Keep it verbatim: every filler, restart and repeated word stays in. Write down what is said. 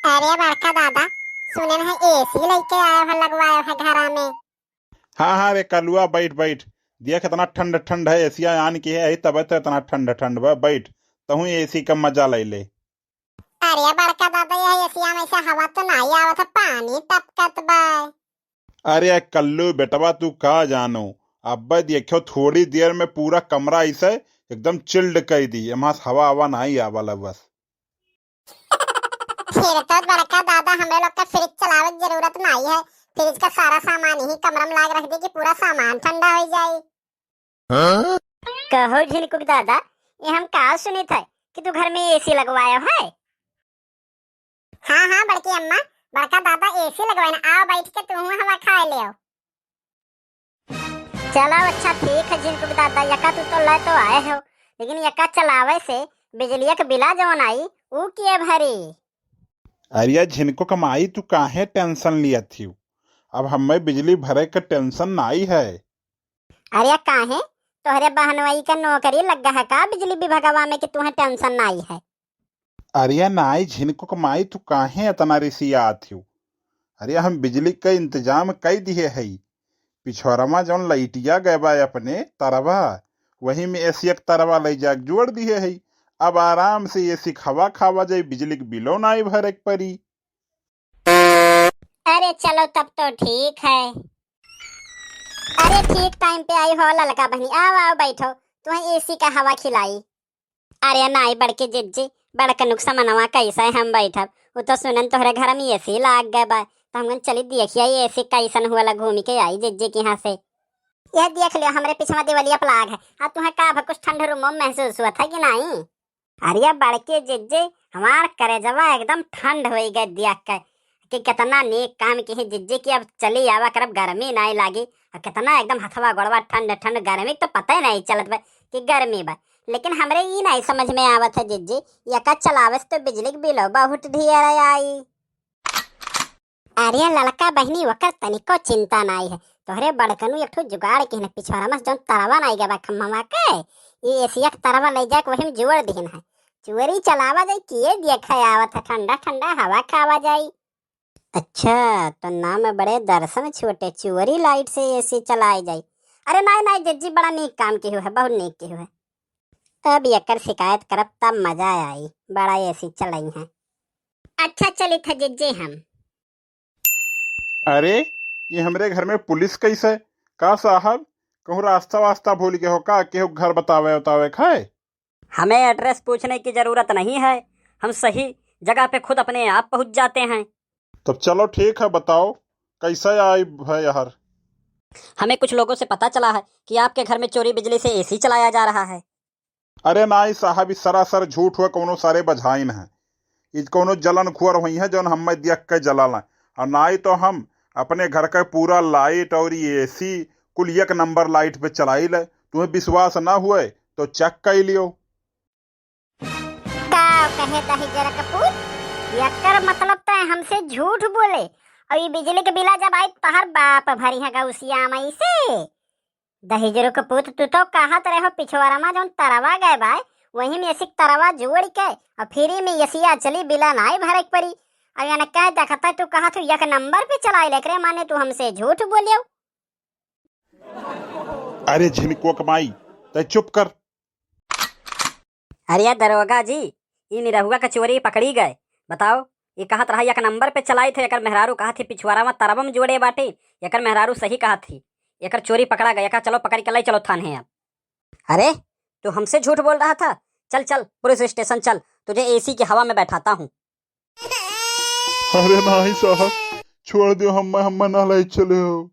अरे बड़का दादा, सुनेन है एसी लइके आयो है, लगवायो है घरा में। हाँ, हाँ रे कलुआ, बैठ, बैठ। देख, इतना ठंड, ठंड है, एसिया आन के है, तबे तो इतना ठंड, ठंड बा। बैठ, तहूँ एसी का मजा ले ले। अरे बड़का दादा, यह एसिया में से हवा तो नाई आवत है, पानी टपकत बा। अरे कल्लू बेटवा, तू का जानो, अब्बे देखो, थोड़ी देर में पूरा कमरा ऐसे एकदम चिल्ड कर दी, एम्हा से हवा, हवा नाई आवल बस। फिर तो बड़का दादा, हमरे लोग का फ्रिज चलावे के जरूरत नाई है। फ्रिज का सारा सामान यही कमरा में लाग रख दी कि पूरा सामान ठंडा हो जाए। कहो झिनकुक दादा, ये हम का सुनित है कि तू घर में एसी लगवायो है? हाँ, हाँ बड़की अम्मा, बड़का दादा एसी लगवाए ना, आओ बैठ के तू हवा खाए ले आओ। चलो अच्छा ठीक है झिनकुक दादा, यका तू तो ले तो आए हो, लेकिन यका चलावे से बिजलिया के बिला जौन आई, ऊ के भरी? अरे झिनकुक माई, तू काहे टेंशन लियत हियो? अब हमें बिजली भरे के टेंशन नाई है। अरे काहे, तोहरे बहनोई के नौकरी लग गा है का बिजली विभागवा में कि तुहे टेंशन नाई है? अरे नाई झिनकुक माई, तू काहे इतना रिसियात हियो? अरे हम बिजली का इंतजाम कई दिहे हई। पिछोरमा जौन लइटिया गए बा अपने तरवा, वही में एसी एक तरवा ले जाके जोड़ दिहे हई। अब आराम से एसी के हवा खावा जाई, बिजली के बिलो नाई भरे के पड़ी। अरे चलो तब तो ठीक है। अरे ठीक टाइम पे आई हो ललका बहनी, आओ आओ बैठो, तुम्हें एसी का हवा खिलाई। अरे नाई बड़के जिज्जी, बड़कनुक समनवा कैसे हम बैठब? उ तो सुनन तोहरे घर में एसी लाग गए बा, तो हमन चली देखिया एसी कैसन हुआ ला, घूमी के आई जिज्जी के यहाँ से। यह देख लियो हमरे पिछवा देवलिया प्लाग है, अब तुम्हें का भा कुछ ठंड रूमो महसूस हुआ था कि नाई? अरे बड़के जिज्जी, हमार करेजवा एकदम ठंड होई गए देख के कि कितना नेक काम की है जिज्जी कि अब चली आवा करब, गर्मी नाई लागी। और कितना एकदम हथवा गोड़वा ठंड ठंड, गर्मी तो पता ही नहीं चलत बा कि गर्मी बा। लेकिन हमरे ई नाई समझ में आवत है जिज्जी, यका चलावे से तो बिजली के बिलो बहुत ढेर आई। अरे ललका बहनी, ओकर तनिको चिंता नाई है। तोहरे बड़कनू एक ठो जुगाड़ किहन, पिछवाड़ा में से जौन तरवा नाई गवा खम्भवा के, ई एसिया के तरवा ले जाके वही में जोड़ दिहन है। चुअरी चलावा जाई, किए देखे आवत है, ठंडा ठंडा हवा खावा जाई। अच्छा, तो नाम बड़े दर्शन छोटे, चुअरी लाइट से एसी चलाई जाई। अरे नाई नाई जिज्जी, बड़ा नीक काम किहू है, बहुत नीक किहू है। अब एकर शिकायत करब तब मजा आई, बड़ा एसी चलाई है। अच्छा चलित है जिज्जी हम। अरे, ये हमरे घर में पुलिस कैसे? का साहब, कहूँ रास्ता वास्ता भूल गए हो का? केहू घर बतावे उतावे खाए? हमें एड्रेस पूछने की जरूरत नहीं है, हम सही जगह पे खुद अपने आप पहुंच जाते हैं। तब चलो ठीक है, बताओ कैसे आई है यार? हमें कुछ लोगों से पता चला है कि आपके घर में चोरी बिजली से एसी चलाया जा रहा है। अरे नाई साहब, ई सरासर झूठ हुआ, कौनो सारे बझाइन है। ई कौनो जलन खुअर हुई है जौन हमें देख के जलाला। और नाई तो हम अपने घर का पूरा लाइट और एसी कुल एक नंबर लाइट पे चलाई ले। तुम्हें विश्वास ना हुए तो चेक कर लियो। का कहे दहिजर के पूत, एकर मतलब तय हमसे झूठ बोले। और ई बिजली के बिला जब आई तोहर बाप भरी है गौसिया मई से। दहिजरू के पूत, तू तो कहत रहे हो पिछवाड़ा में जौन तरवा गए बा, वही में एसी के तरवा जोड़ के और फ्री में एसिया चली, बिला नाई भरे के पड़ी। अब यानी कह देखता तू कहत हो एक नंबर पे चलाई ले, एकरे माने तू हमसे झूठ बोलियो। अरे झिनकुआ के माई, तय चुप कर। अरे दरोगा जी, ई निरहुआ का चोरी पकड़ी गए। बताओ, ई कहत रहा एक नंबर पे चलाई थे, एकर मेहरारू कहत थी पिछुआरा में तरबम जोड़े बाटे, एकर मेहरारू सही कहत थी, एकर चोरी पकड़ा गया का, चलो पकड़ के ले चलो थाने अब। अरे, तू हमसे झूठ बोल रहा था, चल चल पुलिस स्टेशन चल, तुझे एसी की हवा में बैठाता हूँ। अरे नाई साहब, छोड़ दियो, हम्मे, हम्मे ना ले चले हो।